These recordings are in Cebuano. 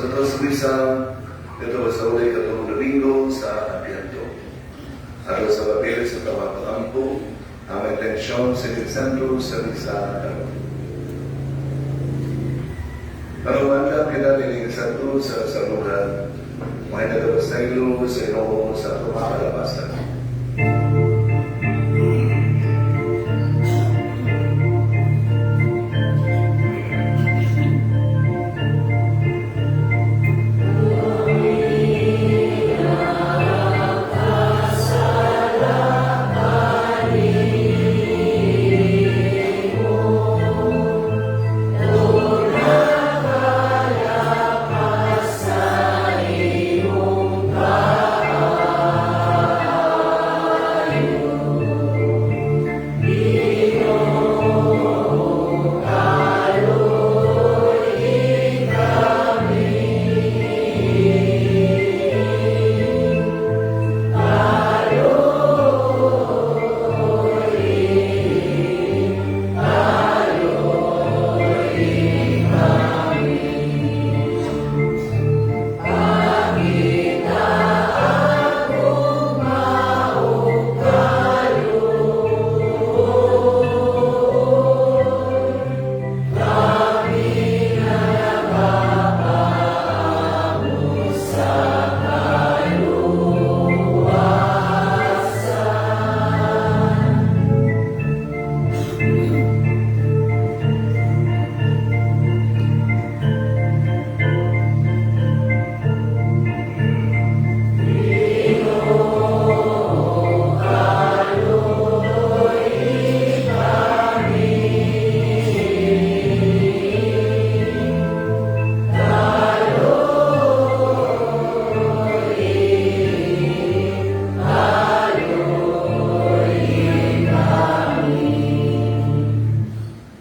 total sa misa, ito ba sa uli katong Domingo sa Adbiento. Ato sa papel sa tawag pangampo, ang intensyon sa sentro sa misa karon. Manuwanda kita nining santo sa saluhan, mga nagabasaylo sa Ginoo sa atong mga kalapasan.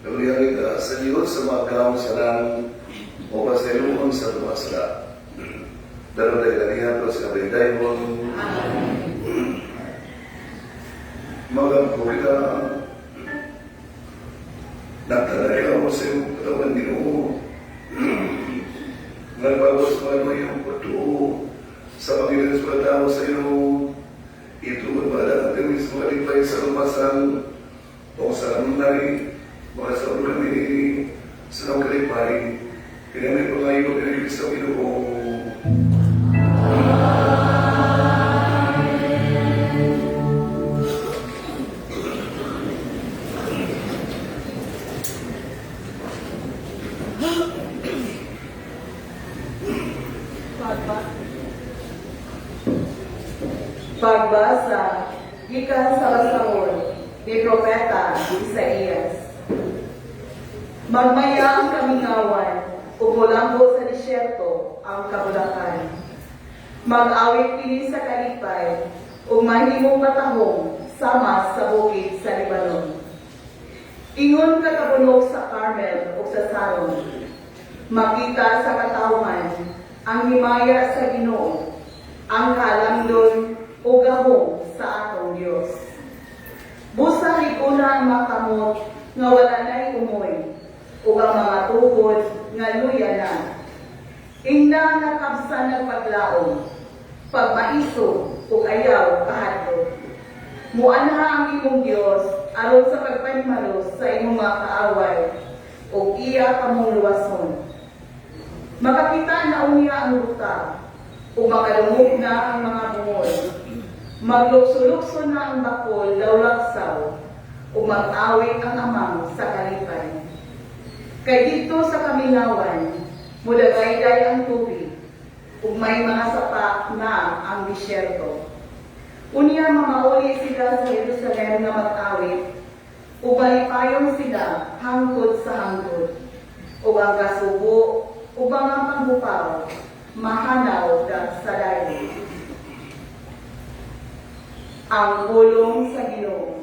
Nangyari ka sa Diyos sa mga gawang salang o pasayloon sa mga sala. Daron dahil niya ko sa kabindayon. Magampo kita. Nagtanayaw mo sa iyong katawan, Ginoo. Nagbawas mo ang iyong pagtuo sa Panginoon sa tao sa iyo. Ito ba ang ating mismo kalipay sa lumasan o sa anunay, mga sa ulo kami sa nang kalipay. Pinamay pa kayo, pinamay sa Ginoo. Pagbasa gikan sa basahon ni Propeta Isaías. Magmaya ang kamingawan ug molambo sa disyerto ang kabulakan. Mag-awit kini sa kalipay ug mahimong matahong sama sa bukid sa Lebanon. Ingon katabunog sa Carmel ug sa Saron. Makita sa katawhan ang himaya sa Ginoo, ang kalamdon o gahom sa atong Dios. Busa liguna ang mga kamot nga wala na'y umoy, ug ang mga tuhod nga luya na. Ingna nakabsan nagpaglaom, pagmaiso ug ayaw kahadlok. Muanha ang imong Dios aron sa pagpanimalos sa imong mga kaaway ug iya kamong luwason. Makakita na unya ang buta ug makadungog na ang mga bungol. Maglukso-lukso na ang bakol daw laksaw ug mag-awit ang amang sa kalipay. Kay didto sa kamingawan, mudagayday ang tubig ug may mga sapa na ang disyerto. Unya mamauli sila sa Jerusalem nga mag-awit ug malipayon sila hangtod sa hangtod. Ug ang kasubo ug mga panghupaw mahanaw sa dayon. Ang pulong sa Ginoo.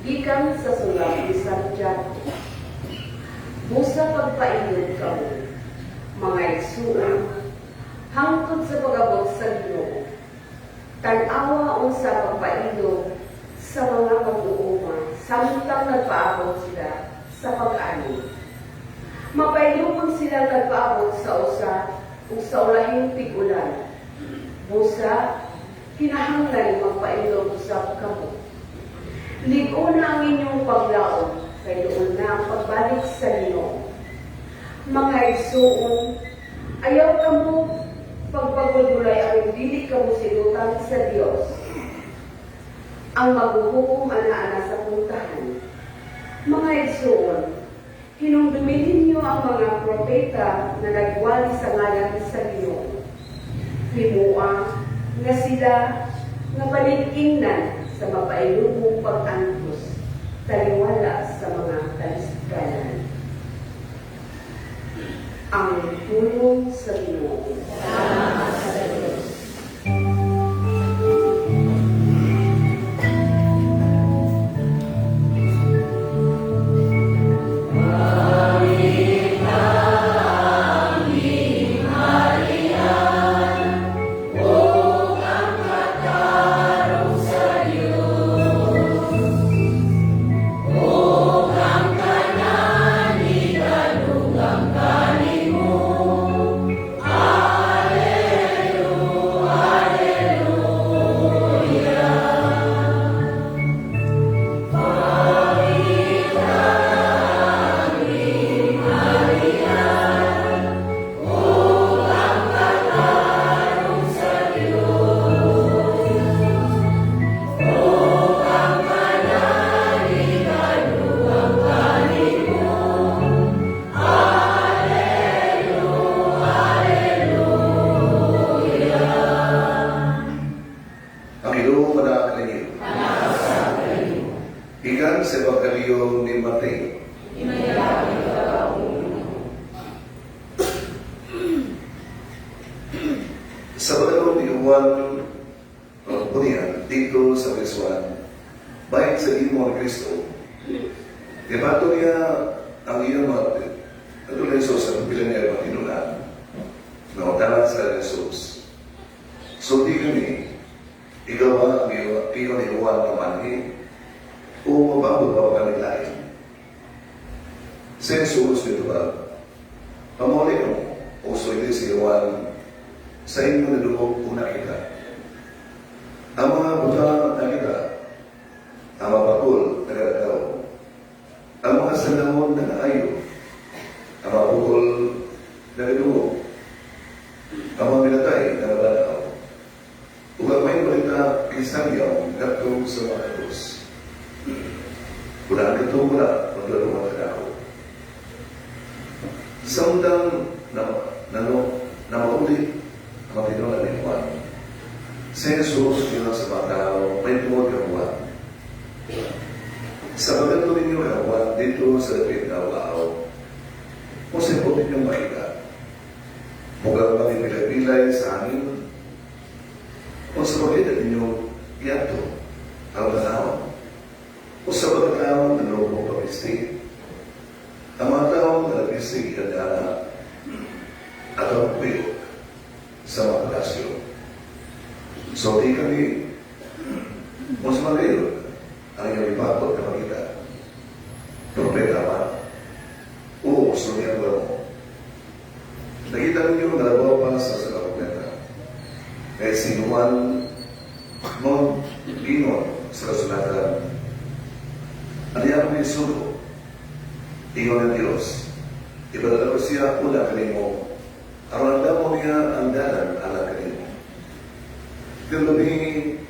Gikan sa sulat ni Santiago. Busa pagpailog kamo, mga igsuon, hangtod sa pag-abot sa Ginoo. Tan-awa unsa pagpailog sa mga mag-uuma samtang nagpaabot sila sa pag-ani. Mapailogon sila nagpaabot sa usa ug sa ulahing tig-ulan. Busa kinahanglan magpailog usab kamo. Lig-ona ang inyong paglaom, kay duol na ang pagbalik sa Ginoo. Mga igsuon, ayaw kamo pagpaguldulay aron dili kamo silutan sa Dios. Ang maghuhukom anaa na sa pultahan. Mga igsuon, hinumdumi ninyo ang mga propeta nga nagwali sa ngalan sa Ginoo. Himoa nga sila nga palig-ingnan sa mapailubong pag-antos, taliwala sa mga kalisdanan. Ang pulong sa Ginoo. Salamat sa Diyos. Ang Ginoo manaa kaninyo. Gikan sa Ebanghelyo ni Mateo. Sa panahon ni Juan unya didto sa Beswan, bahin sa imo ni Kristo, gibato niya ang iyang mga ato ni Jesus ang pila niya mga tinunan. Nangutana sa Jesus, "Sulti kami, ikaw ba ang iyong ni Juan nga manhi? O mababot pa ba kami lain?" Si Jesus nitubag, "Panguli mo, o sulti si Juan sa inyo nadungog o nakita. Ang mga buta nakita, ang mga bakol nagalakaw, ang mga sanahon na naayo, ang mga bukol nagadungog, ang mga minatay na nabanaw, ug ang maayong balita gisangyaw ngadto sa mga kabus. Wala ang katong wala, magdalawang kadako." Samtang na mauli ang mga tinunan ni Juan, si Jesus niingon sa mga tao, "Mahitungod kang Juan, sa pag-adto ninyo kang Juan didto sa dapit nga awlaw, unsay buot ninyong makita? Mugang pilay-pilay sa hangin? O sa pagkita ninyong giadto ang tanawon? O sa mga tao na lubong pabisti? Ang mga tao na nabisti gikan ana at ang puyo sa mga palasyo. Sulti kami, unsa man gayud ang inyong gipakot na makita? Propeta ba? Oo, sultihan ko mo. Nakita ninyo nga labaw pa sa usa ka propeta. Kaya si Juan mo gingon sa kasulatan, 'Ang akong isugo, ingon ang Dios, ipadala ko siya una kanimo, aron andamon niya ang dalan alang kanimo.' Pero labi,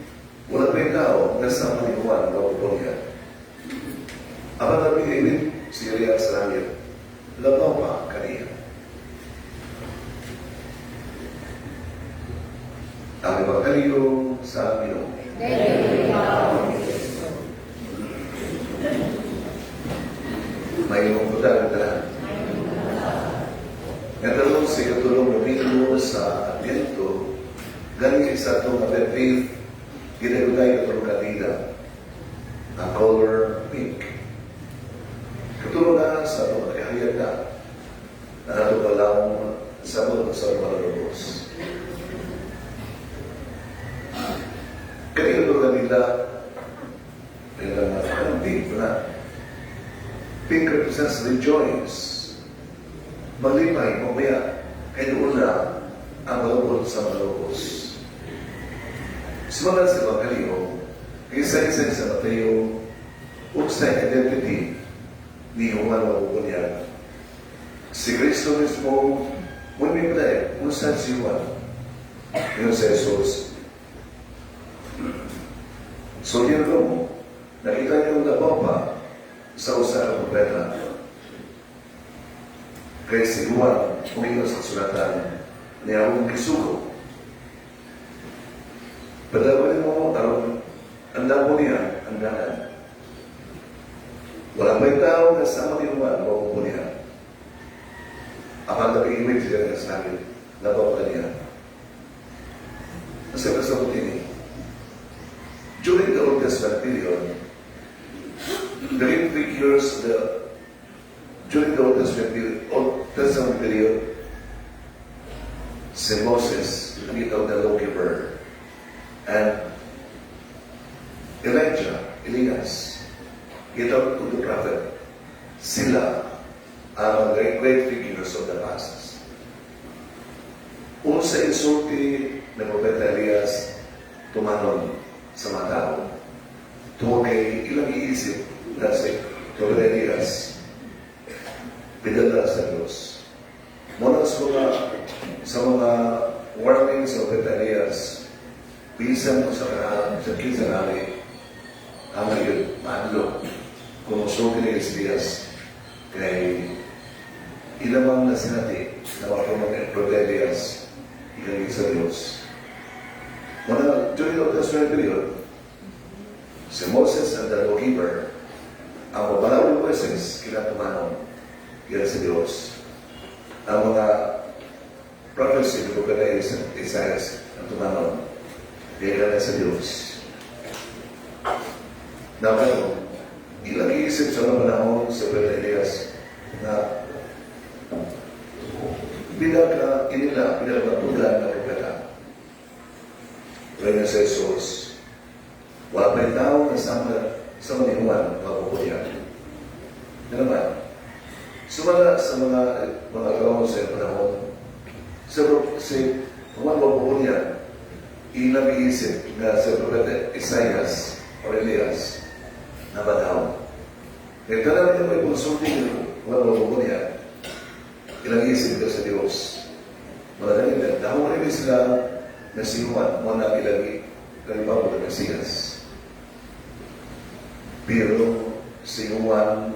wala pa yung tao nga sama ni Juan nga upon niya. Apan labing hilit sa iya sa langit, labaw pa kaniya." Ang Ebanghelyo sa Ginoo. Thank you. Maayong buntag tanan. Ngadto sa ikatulong Domingo sa Adviento, gani sa atong Advent wreath, gidagutay katong kandila. Ang color Pink na. Pink represents rejoice. Malipay, mamaya, kay doon na ang malupot sa malupos. Sumala sa Ebanghelyo, isa-isa sa Mateo, unsay identity ni Juan Mabubunyag. Si Kristo mismo, muna may unsa si Juan. Yun sa Jesus. So, yun mo, nakita niyo ang labaw pa sa usa ka propeta. Kay si Juan, umiingon sa kasulatan, niya akong gisugo. Padawin mo, aron andam mo niya, ang dalan. Wala pa'y tao na sama ni Juan, mapupo niya. Apan nag-iimig siya nga sa akin, labaw ka niya. Kasi kasabot ini, during the Old Testament period, the main figures during the Old Testament period, si Moses, ang gitawag na lawgiver, and Elijah, Elias, gitawag to the prophet, sila ang great, great figures of the past. Unsa insulti ng Propeta Elias tumanon sa mga tao? Tungod kay ilang iisip na si Propeta Elias pidala sa Diyos. Muna sa mga warnings of Propeta Elias, bisan ko sa kanal, sa kinsa nali, ang ngayon, maadlo, kung musulti ni Elias, kay ilamang na sinati na mga Propeta Elias, ikagig sa Diyos. Muna, during the Old Testament period, si Moses ang the lawgiver, ang mabalaw ni Moises, kinatumanon, yan sa Diyos. Ang mga prophecy ni Propeta Isaias ang tumanon, yan sa Diyos. Now, pero, ilang iisip sa mga panahon sa Propeta Elias na pinaka inila, pinaka na propeta. Kaya sa Jesus, wala pa'y tao na sama sa mga Juan, mapupunya. Ano naman? Sumala sa mga tao sa panahon, sa si Juan mapupunya, ilang iisip na sa Propeta Isaias or Elias na badaw. Kaya tanan niya may konsulti ni Juan mapupunya, ilang isip ka sa Diyos. Mga ganun, dahil rin sila na si Juan, mo na ilang kalibabo ng Mesiyas. Pero si Juan,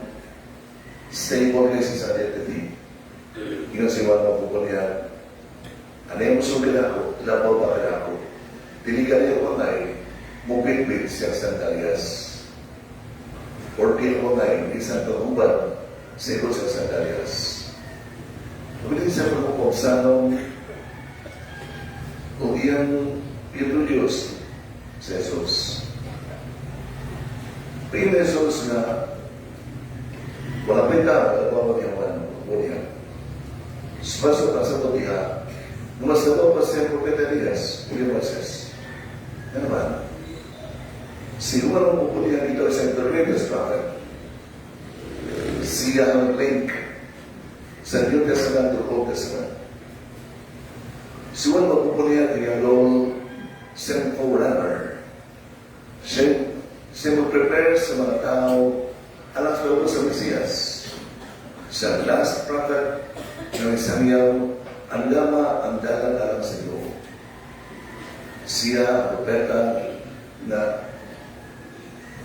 stable kasi sa identity. Ingon si Juan mapupunyan, ano yung musugin ako, labaw pa ka ako. Dili ka niya ko ngay, mubitbit siya sandalyas. Or di ko ngay, bisan pagubad, sa ikot siya sandalyas. Pagdating siya pagkukop sa nung kung iyang introduce si Jesus. Tingin ni Jesus na wala pa'y tao, wala pa niya Juan, niya. Spaso pa sa diha, mas pa siya Propeta Elias, ug Moises. Ano naman? Si Juan ang pupunta dito is the greatest prophet. Siya ang link sa New Testament to Old Testament. Si Juan mapupunta niya role siyang forerunner. Siya mag-prepare sa mga tao alang sa loob sa Mesiyas. Siya ang last prophet ng isang yaw, ang dama ang dalan alang sa iyo. Siya, ang propeta, na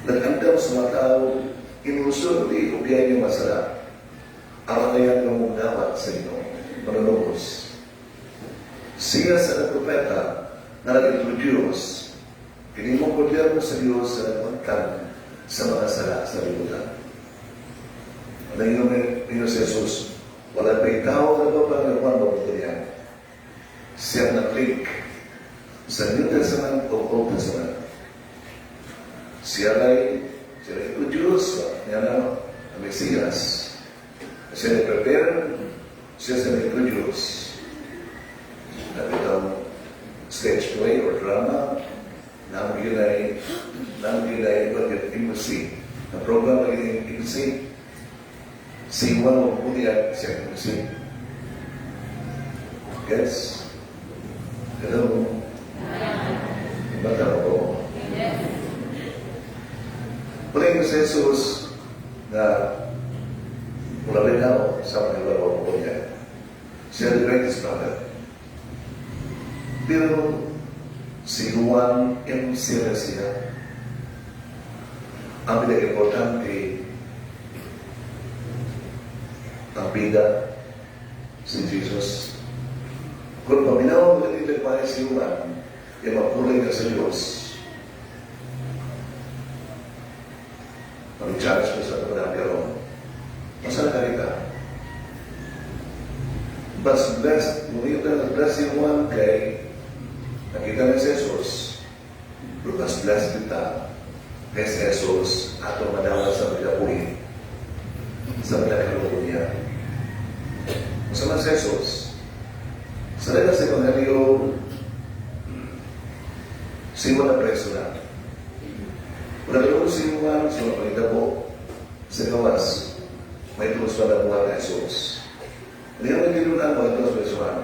nag-andam sa mga tao, inulusod di ubiyay niyo masala. Ang kaya ng mong dawat sa inyo, manunubos. Siya sa propeta na nag-introduce, hindi mo gobyerno sa Diyos sa nagmantang sa mga sala sa libutan. Ngayon, ninyo si Jesus, wala pa'y tao na ba pang Juan mabuto niya. Siya nag-link sa New Testament o Old Testament. Siya ay introduce niya na ang Mesiyas. Siya na-prepare, siya sa introduce. At itong stage play or drama, namin yun ay what you see. Ang program lagi ng MC. Si Juan mo bunyag siya MC. Yes? Hello? Bata ko. Yes. Muna yung si Jesus na mula rin ako sa mga ibabaw ko niya. Siya the greatest prophet. Pero si Juan MC na siya. Ang pinag-importante, ang bida, si Jesus. Kung paminaw mo dito pa si Juan, yung mapulay ka sa Diyos. Mag-challenge ko sa kapatid karon. Masana ka rita? Mas blessed, ngunit na blessed si Juan kay nakita ni si Jesus, pero mas blessed kita kay si Jesus ato madawat sa pagkabuhi sa pagkakaroon niya. Masama si Jesus. Sa letra sa Ebanghelyo, si Juan na preso na. Wala doon si Juan, siya mapangitabo sa gawas, may tulos pa na buhat ni Jesus. Hindi ang tinunan mo, ito sa Juan.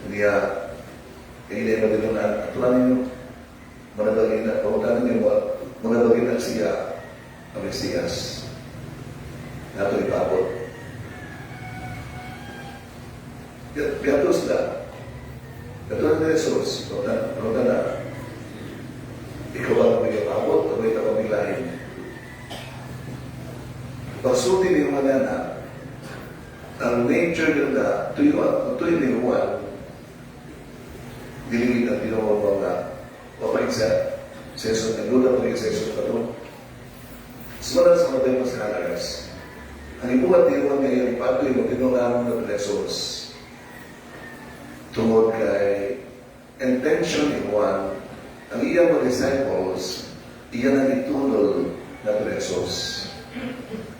Hindi hindi matinunan. At wala ninyo, manabagin na, pamuntahan ninyo, manabagin na siya, ang Mesiyas. Nato ipabot. Biatos na. Katulad ni Jesus, pamunta na, ikaw ang may ipabot, o may tapamilahin. Pagsulti ni Juan na, ang nature nila, tuyo, tuyo ni Juan, diligid ang tinawag mga papain sa Jesus, nagduda pa rin sa Jesus karon. Sumala sa mga Bible scholars, ang ibuhat ni Juan ngayon, ipatuloy mo tinunan ng Jesus. Tungod kay intention ni Juan, ang iyang mga disciples, iyan ang itunol na Jesus.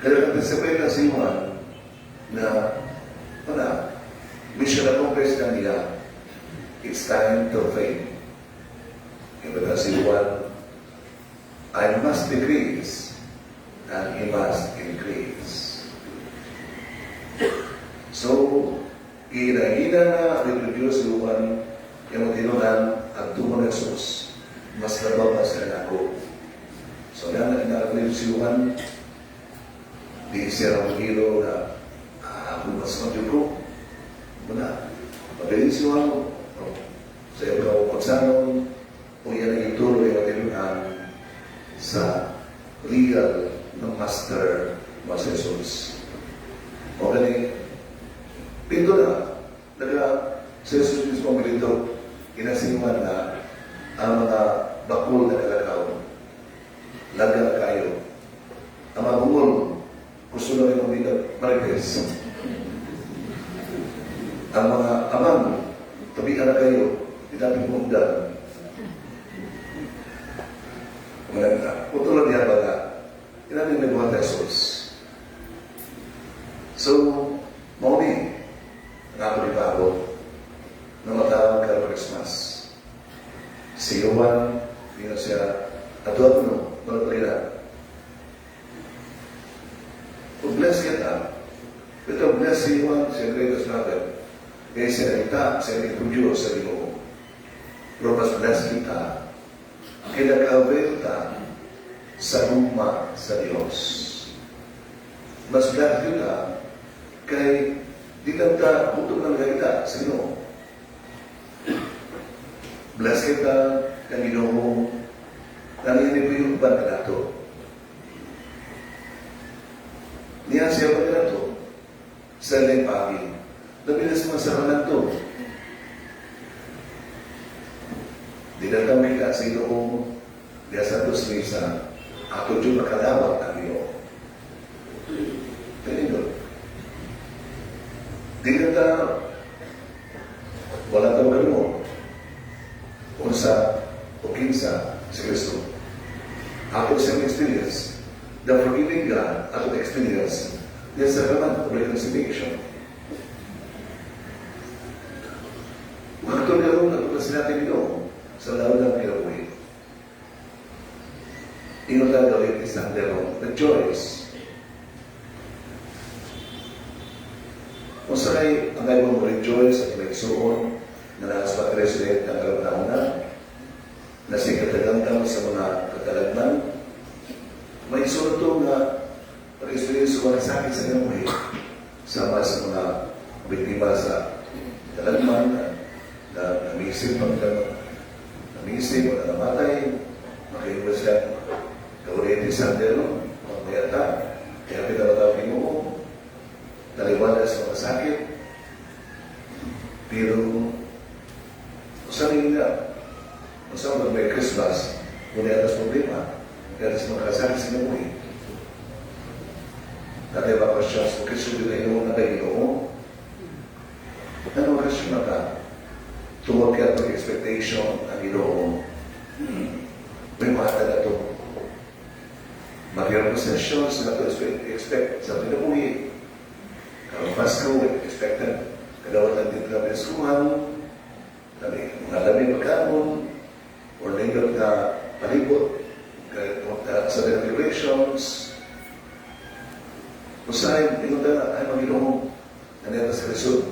Kaya anticipate na si Juan na, wala, mission accomplished na niya, it's time to faith. Iba na si Juan, "I must decrease and he must increase." So, hina-hina na reproduce si Juan yung tinunan at tungo ni Jesus, mas labaw pa sa ako. So, na na si Juan, di siya ang na ah, ako mas madyo ko. Muna, mabilis si Juan, oh, sa iyo ka pagsanon, o yan ang ituro yung tinunan sa real ng Master mas Jesus. O gani, dito na, naga, si Jesus mismo dito, inasiman na ang mga bakul na kalakaw, laga na kayo, ang mga bungol, gusto na rin mga marites. Ang mga amang, tabihan na kayo, di dapat mungdan. Mga putulad niya ba nga, inamin may buhat Jesus. So, mao ni, ang ako ni Pablo, na matawag ka Christmas. Si Juan, yun siya, ato ako no, malapalira. Kung bless kita, ito bless si Juan, siya greatest prophet. Kaya siya nakita, siya nag-produce sa Ginoo. Pero mas bless kita, kaya nag-avail ta sa gugma sa Dios. Mas bless kita, kay di lang ta gutom ng nakita sa Ginoo. Bless kita kang Ginoo, nangini po yung uban kanato. Niya siya pa kanato, sa ilang pagi. Labi na sa mga sakramento. Di na kami ka sa Ginoo, diya sa Dos Misa, ato dyan makalawat ang Ginoo. Ganito. Di na ta, wala ta makalungo. Unsa o kinsa si Kristo. Ato siyang experience, the forgiving God, ato experience, the sacrament of reconciliation. Waktu karon ato na sinabi Ginoo sa lawod ng kinabuhi. Ingon ta gawin Sunday ron. Rejoice. Kung sa kay ang kayo mo rejoice at may suon na naas pa president ng alam na na sigatagangkang sa mga katalagman, may suon to nga pag-experience sa mga sakit sa kinabuhi sama sa mga biktima sa katalagman na namisip pag namisip o namatay, makaingon siya kaurete sa no, mayata, kaya pinamataw Ginoo, taliwala sa mga sakit, pero usahin nga, usahin may Christmas, kung atas problema, kaya sa mga kasakit sa kinabuhi. Natay ba ko siya, so Kristo din ay na kay Ginoo? Ano question na ka? Tungod kaya itong expectation ang Ginoo, may mga na ito. Material possessions na ito expect sa kinabuhi. Karong Pasko, expected kadawatan dito na pinaskuhan, mga lami pagkaon, or nindot na palibot, sa celebrations. Usahay, ingon na, ay Panginoon, nangyari sa lisod.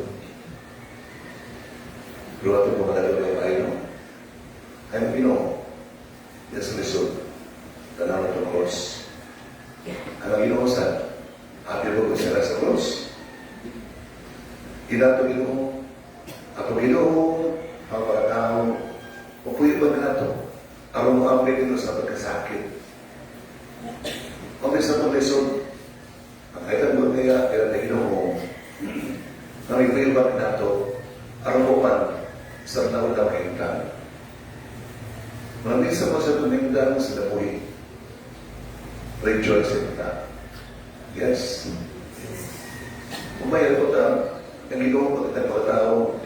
Pero ato po malagaw ay no? Ay Panginoon, yan sa lisod. Tanaw na itong cross. Ang Panginoon sa, happy ba siya sa cross? Inato Ginoo, ato Ginoo, ang mga tao, upuyo ba na nato? Aron mo amay dito sa pagkasakit. Kung sa itong lisod, ang kahit mo niya, kaya na Ginoo, namipuyo ba nato, aron mo pan, sa naon na kahintang. Mamisa mo sa tumingdang sa nabuhi. Rejoice in that. Yes. Umayal ko ta, ang Ginoo mo kita mga tao,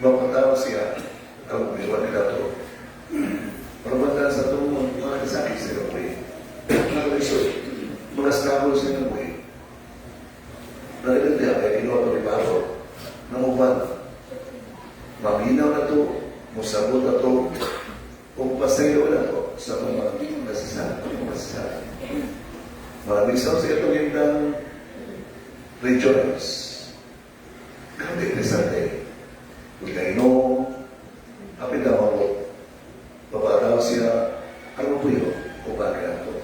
mapatawa siya, ang umiwan nila to. Pero banda sa itong mga kasakit sa nabuhi, mga lisod, mga struggle sa nabuhi, narinig niya kay Ginoo ito ibaro, nanguban, maminaw na to, musabot na to, kung pasayo na to sa mga nasasala, mga. Maraming sa itong hindang rejoice. Grabe interesante. Kung kayo, apit na mo, babataw siya, ano po yun? O bakit ito?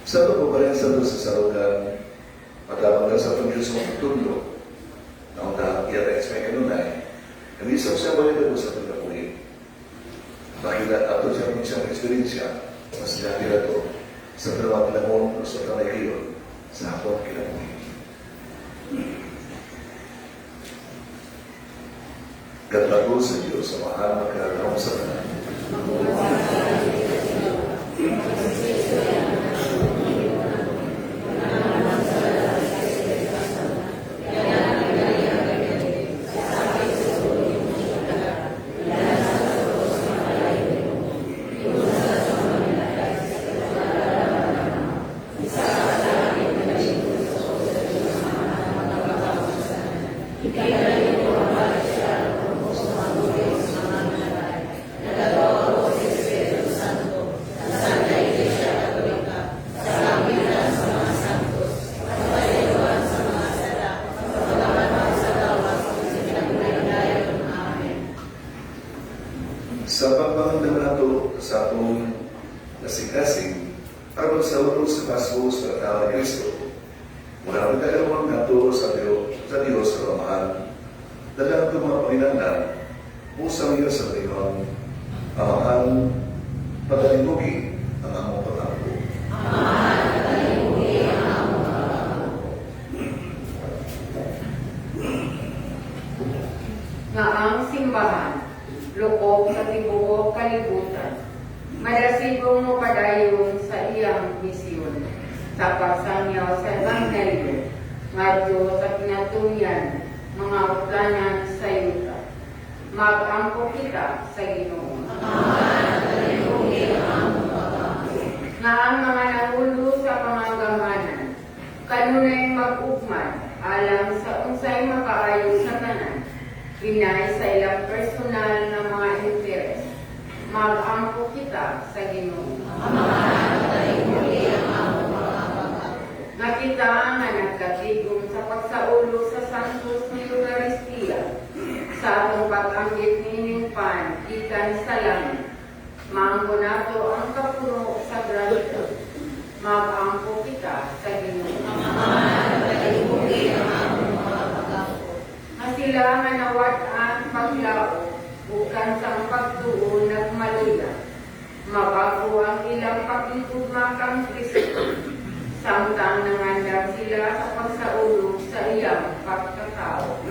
Sa ito pa rin sa sa salugan, matabang ka sa itong Diyos mo tutulog, na unta, iya expect kanunay, kami sa siya ba ito sa itong nabuhi? Makita ato siya kung siyang eksperyensya, mas dati na ito, sa trabaho panahon o sa tanay kayo, sa akong kinabuhi. Gatago sa Diyos sa mahal magkakaroon sa tanan. Sa pagpangandam nato sa atong kasing-kasing aron sa ulo sa Pasko sa tao ni Kristo. Mula pagkakaroon nato sa Diyos, sa Diyos sa Amahan, dala ang mga panginahanglan, usang iyo sa Panginoon, Amahan, pagalimugi ang among pag-ampo. Amahan, pagalimugi ang among pag-ampo. Nga ang simbahan, lukop sa tibuok kalibutan, madasigong mo padayon sa iyang misyon sa pagsangyaw sa Ebanghelyo ngadto sa kinatungyan mga utlanan sa yuta. Mag-ampo kita sa Ginoo. Amahan, pagalimugi ang among pag-ampo. Nga ang mga nangulo sa pangagamanan kanunay mag-ugman alang sa unsay makaayo sa tanan, pinay sa ilang personal na mga interes. Mag-ampo kita sa Ginoo. Amahan, pagalimugi gikan sa langit. Maambo nato ang kapuno sa grasya. Mag-ampo kita sa Ginoo. Palihukay ang among mga pag-ampo. Nga sila nga nawad-an paglaom bukan sang pagtuo nagmaluya. Mabago ang ilang paghigugma kang Kristo. Samtang nangandam sila sa pagsaulog sa iyang pagkatao.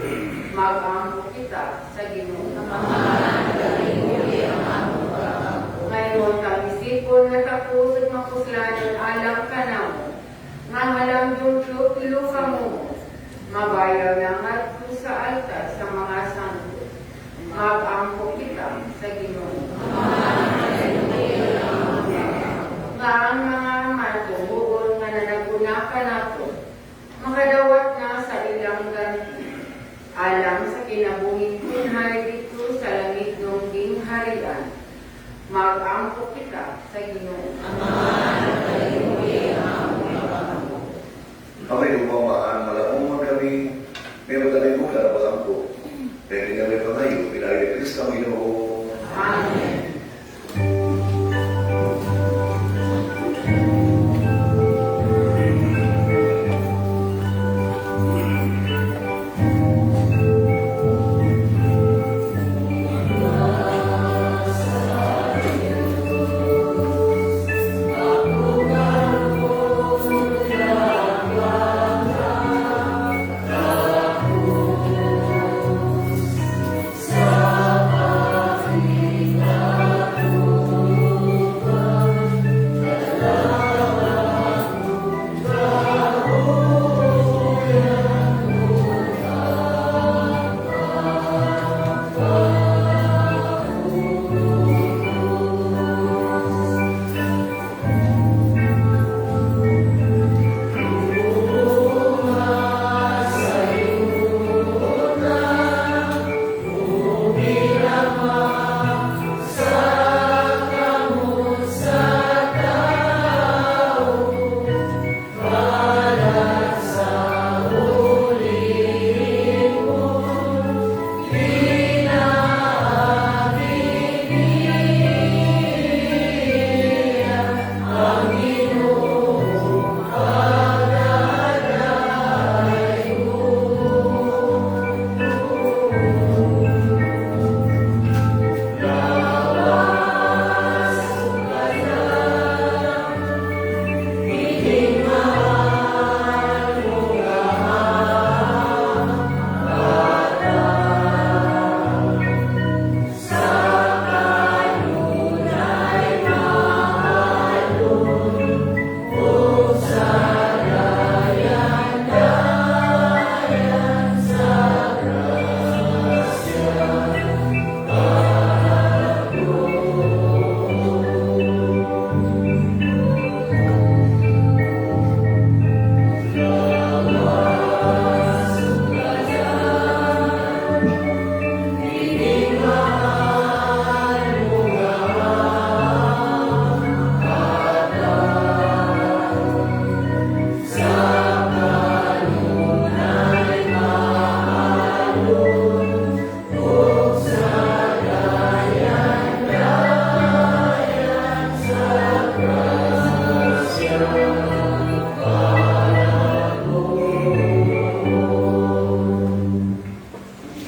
Mag-ampo kita sa Ginoo. Palihukay ang among pag-ampo. Ngayon kang isipon nga takos ug mapuslanon alang kanamo. Nga halamdong Teofilo kamo, mabayaw na ngadto sa altar sa mga santo. Mag-ampo kita sa Ginoo. Nga ang mga matubuon nga nanaguna kanato, makadawat na sa ilang ganti. Alang sa kinabuhing kunhay dito sa langitnong gingharian. Mag-ampo kita sa Ginoo. Palihukay ang among pag-ampo. Amay umamaan malaumang kami, may madaling mo ka pag-ampo. Kaya nga may pangayo, pinay ni Kristo ang Ginoo. Amen.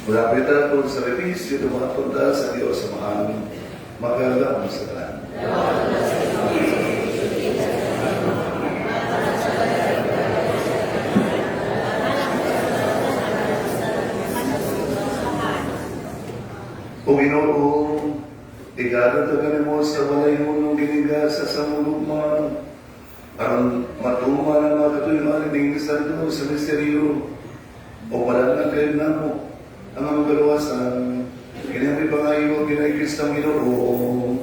Malapit na sa sakripisyo, dumapunta sa Diyos Amahan, magalang sa tanan. O Ginoo, igarad ka mo sa balayunong ginigasa sa mulugman, aron matuman ang mga katuyuan ni Santo sa misteryo, o wala na kayo namo ang among kaluwasan, kinami pangayo, kinay Kristo ang Ginoo.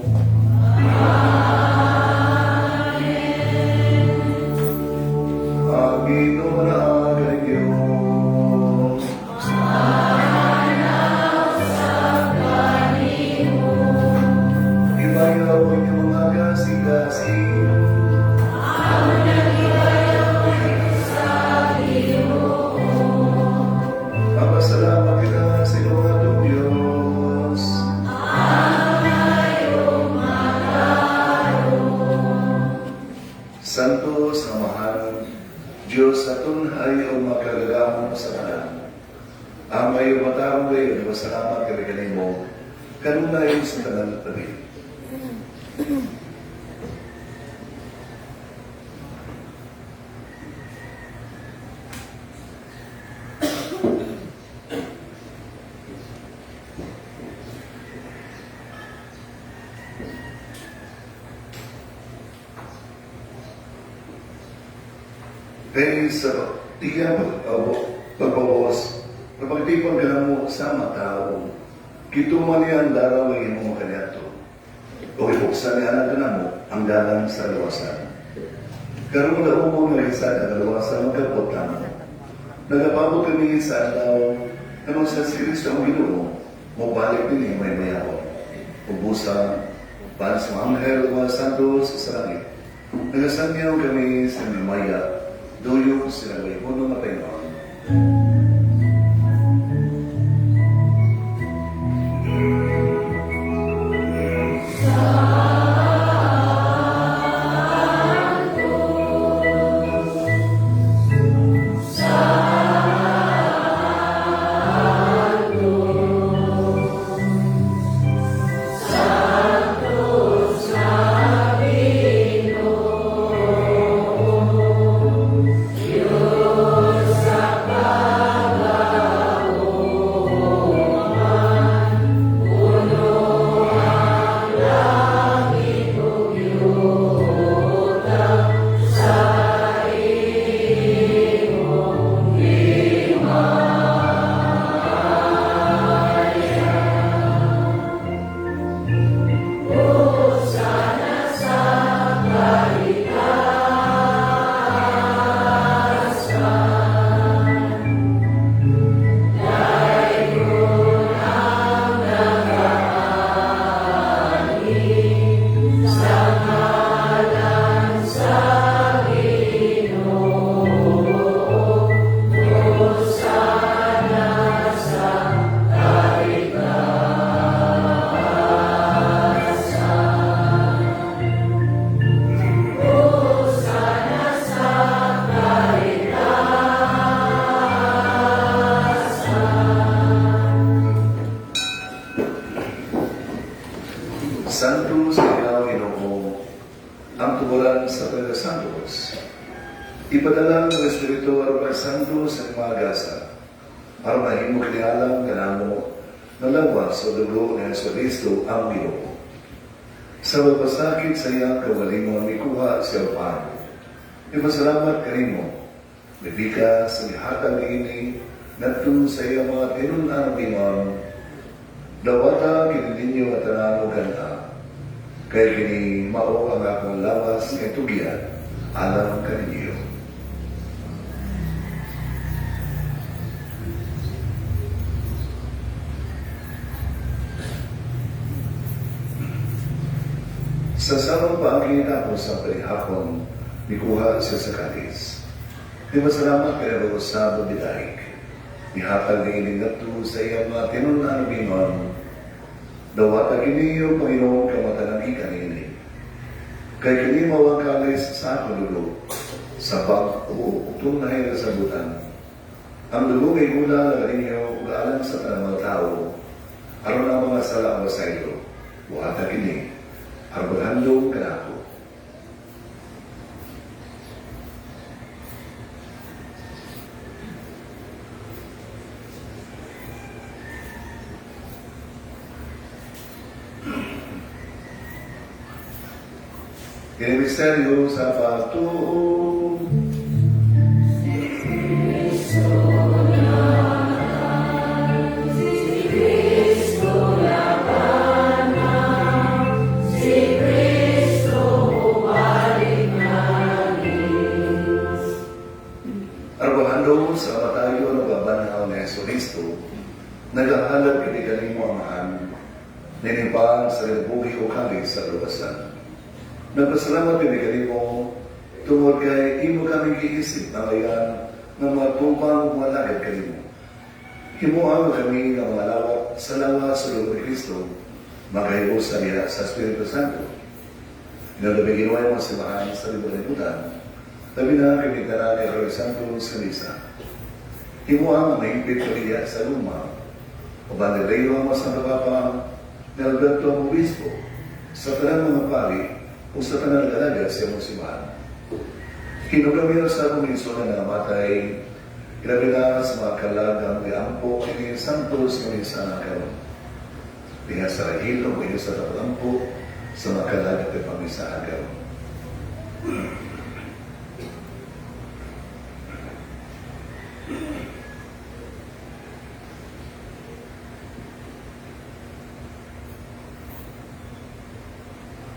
Ang Ginoo na kaninyo. Ibayaw ang inyong mga kasing-kasing. Papasalamat kita sa iyong atong Diyos. Amen. Amahan, Diyos sa tunhay o makagagamon sa tanan. Amay o matarong gayon, masalamat kami kanimo, kanunay sa tanan tabi. Kay sa iya pagbawas, napagtipon ka mo sa matao, kituman niya ang daraw ay imong makaniadto. O ibuksan niya ang kanamo ang dalan sa luwasan. Karon na umong nga isa ang luwasan magkapot namo. Nagapabot kami sa adlaw nga sa si Kristo ang Ginoo, mobalik din may mayawon. Ubusa, para sa mga anghel ug mga santos sa langit. Nagasangyaw kami sa mimaya, duyong sila may puno nga Panginoon. Santos ikaw, Ginoo, ang tuburan sa taga-Santos. Ipadala ng Espiritu aron Santos sa mga gasa, aron mahimo kinialam kanamo na lawas sa dugo ni Hesus Kristo ang Ginoo. Sa mapasakit sa iyang kaugalingon mikuha siya pan. Ipasalamat kanimo, mibika sa gihatag niini ngadto sa iyang mga tinun-an ingon, "Dawata kini ninyo nga tanan ug kan-a, kay kini mao ang akong lawas nga tugyan alang kaninyo." Sa samang paagi tapos sa palihapon, mikuha siya sa kalis. Di masalamat kay sa bidaik. Nihatag ni ngadto sa iyang mga tinun-an ingon, "Dawata kini Panginoon kamatanan kanini. Kay kini mao ang kalis sa akong dugo, sa bag-o ug tunay nga kasabutan. Ang dugo kay gula na kaninyo ug alang sa tanang mga tao, aron ang mga sala masaylo. Buhata kini, aron maghandom kanako." Kini misteryo sa pagtuo. Aron sa kamatayon ug pagbanhaw ni Hesus Kristo, nagahalad kami kanimo, Amahan, nining pan sa kinabuhi ug kalis sa kaluwasan. Nagpasalamat kami kanimo tungod kay imo kami giisip mangayan nga mga tupang malagad kanimo. Himoa kami nga mga lawak sa lawas sa dugo ni Kristo, makahiusa niya sa Espiritu Santo. Inadabay ginawa mga simbahan sa libon libutan. Labi na kami tanan ni Roy Santos sa misa. Himoa nga mahigpit kami diha sa Roma. Uban ni Leo ang Santo Papa, ni Alberto ang Obispo, sa tanang mga pari o sa tanang nag-alaga sa imong simbahan. Hinugami sa akong igsoon na nangamatay, ilabi na sa mga kalag ang giampo kini Santos nga misa nga karon. Diha sa rahilo mo sa tapagampo sa mga kalag at pamisa karon.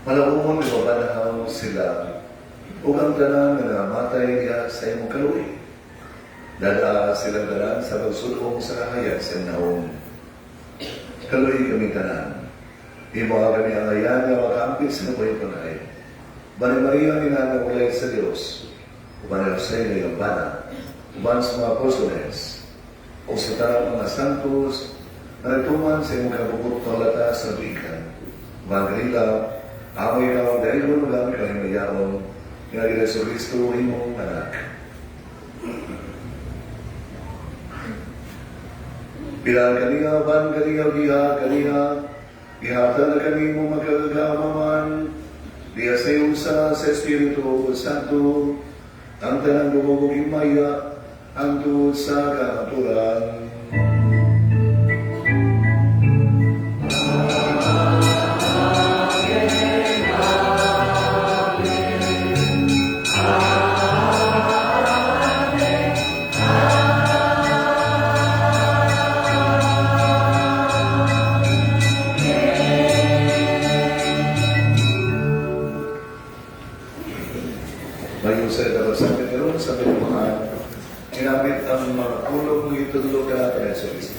Malauhon mabanahaw sila ug ang tanan nga namatay diha sa imong kaluoy. Dada silang tanan sa pagsulong sa kahayag sa imong naong. Kaluoyi kami tanan. Imo kami angayan nga makaampit sa buhay panahay. Uban ni Maria ang ina nga ulay sa Dios. Uban ni Jose nga iyang bana. Uban sa mga apostoles. O sa tanang mga santos na nagtuman sa imong kabukot panglata sa tuikan. Uban kanila, amo ikaw dahil mo lang kahimayaon nga ni Jesu Kristo imong anak. Bilang kaniya, ban kaniya, giha kaniya, gihatag na kami mo magkagamaman, diya sa iyong sa Espiritu Santo, ang tanang dumugog himaya, hangtod sa kahaturan. Mayon sa dapat sa amin karon sa mga ginamit ang mga pulong ng itudlo ka natin sa Kristo.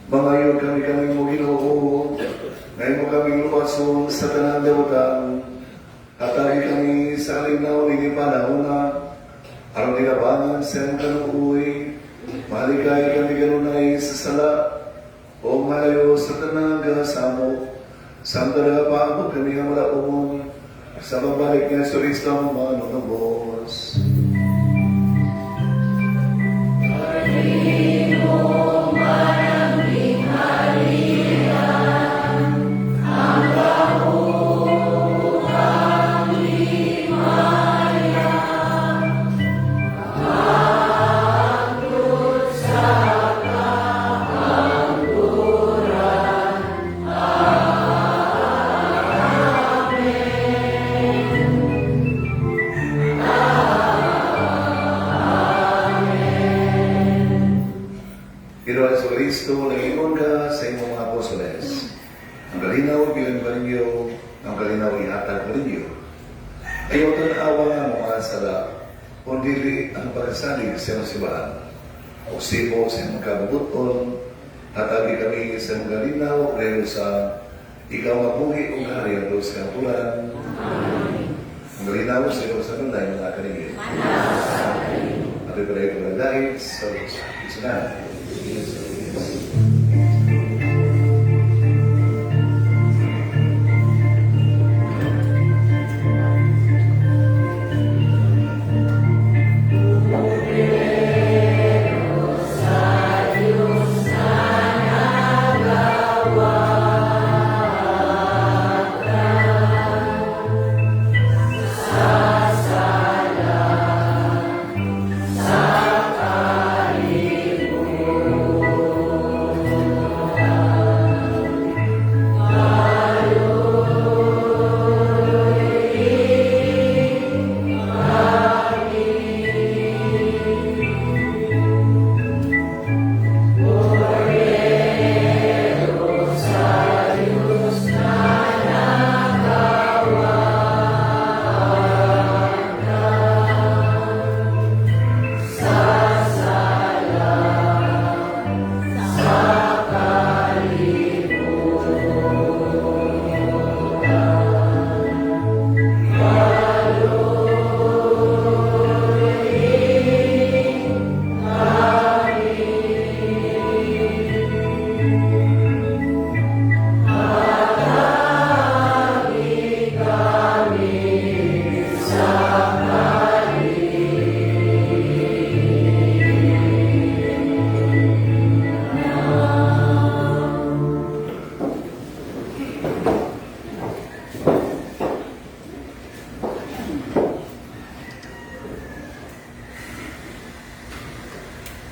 Mangayo kami kami mo Ginoo, ngayon mo kami luwason sa tanang dawtan, hatagi kami sa alinaw ni panahon aron nilabangan sa imong kaluoy, malikay kami kanunay sa sala, o malayo sa tanang gasamo, samtang nagapaabot kami nga malaumon, sa pagbalik ni Jesu Kristo ang manunubos. Ginoo Jesu Kristo, nangingon ka sa imong mga apostoles. Ang kalinaw bilang ba ninyo, ang kalinaw Ihatag ko ninyo. Ayaw tanawa nga mga sala, kung dili ang pagsalig sa iyong simbahan. O sibo sa iyong kabubuton, hatagi kami sa iyong kalinaw, dahil sa ikaw nga buhi o hari ang Diyos kanturan. Ang kalinaw sa iyong sa nunay mga kaningin. At ito na dahil sa isunan.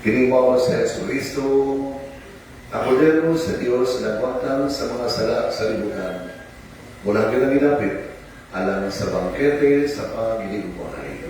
Kini mao sa Jesu Kristo, ang kordero sa Dios nagwantang sa mga sala sa libutan. Mula kita gilapit, alang sa bangkete sa pagiliguay.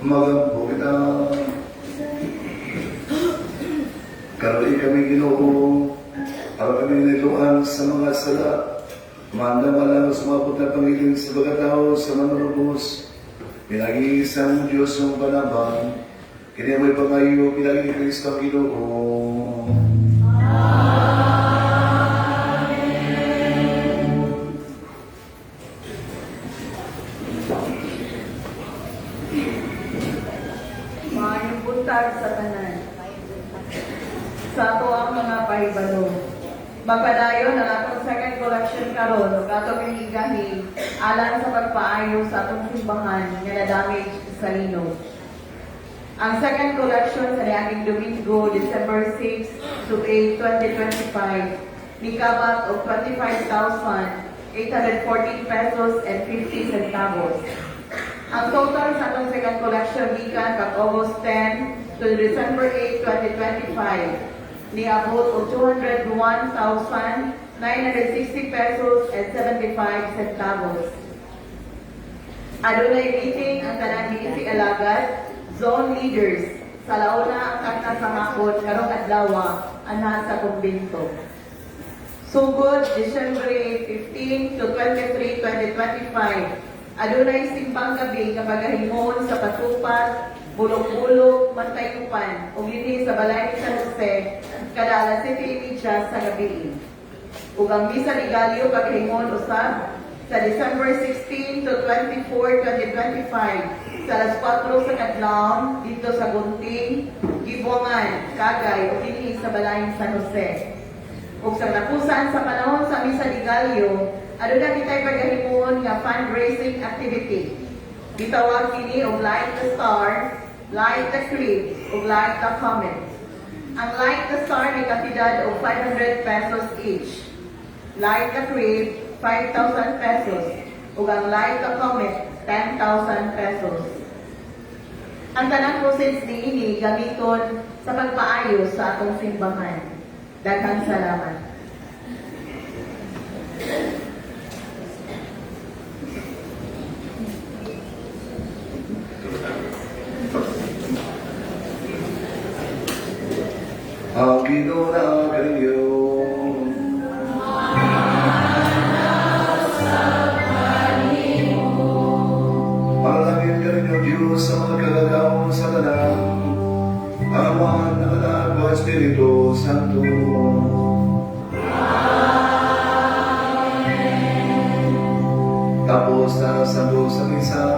Magampo kita. Kaluoyi kami, Ginoo, aron kami nahinloan sa mga sala. Maandam sa umaabot na pangilin sa pagkatao sa Manunubos. Pinaagi sa among Diyos ang panabang. Kini among pangayo, pinaagi ni Kristo ang Ginoo. Maayong buntag sa tanan. Sa ato ang mga pahibalo. Magpadayon ang atong second collection karon ug ato kang igahi alang sa pagpaayo sa atong simbahan nga na-damage sa linog. Ang second collection sa niaging Domingo, December 6 to 8, 2025, nikabat og 25,814 pesos and 50 centavos. Ang total sa atong second collection gikan pag August 10 to December 8, 2025 niabot og 201,960 pesos and 75 centavos. Adunay meeting ang tanang BEC alagad, zone leaders, sa launa ang takna sa hapon karong adlaw anha sa kumbento. Sugod December 15 to 23, 2025. Adunay simbang gabi nga pagahimon sa Patupat, Bulok-bulok, Mantayupan ug dinhi sa balay ni San Jose kada alas 7:30 sa gabi. Ug ang Misa de Gallo pagahimon usab sa December 16 to 24, 2025 sa alas 4 sa kadlawon didto sa Gunting, Gibuangan, Kagay ug dinhi sa balay ni San Jose. Ug sa katapusan sa panahon sa Misa de Gallo, aduna kitay pagahimon nga fundraising activity. Gitawag kini og Light the Star, Light the Crib, ug Light the Comet. Ang Light the Star may kantidad og 500 pesos each. Light the Crib, 5,000 pesos. Ug ang Light the Comet, 10,000 pesos. Ang tanang proceeds niini gamiton sa pagpaayo sa atong simbahan. Daghang salamat. Ang Ginoo naa kaninyo. Panalangin kaninyo Diyos sa mga kagagawon sa tanan. Ang Amahan, ang Anak, ug Espiritu Santo. Tapos na sa Diyos ang isa.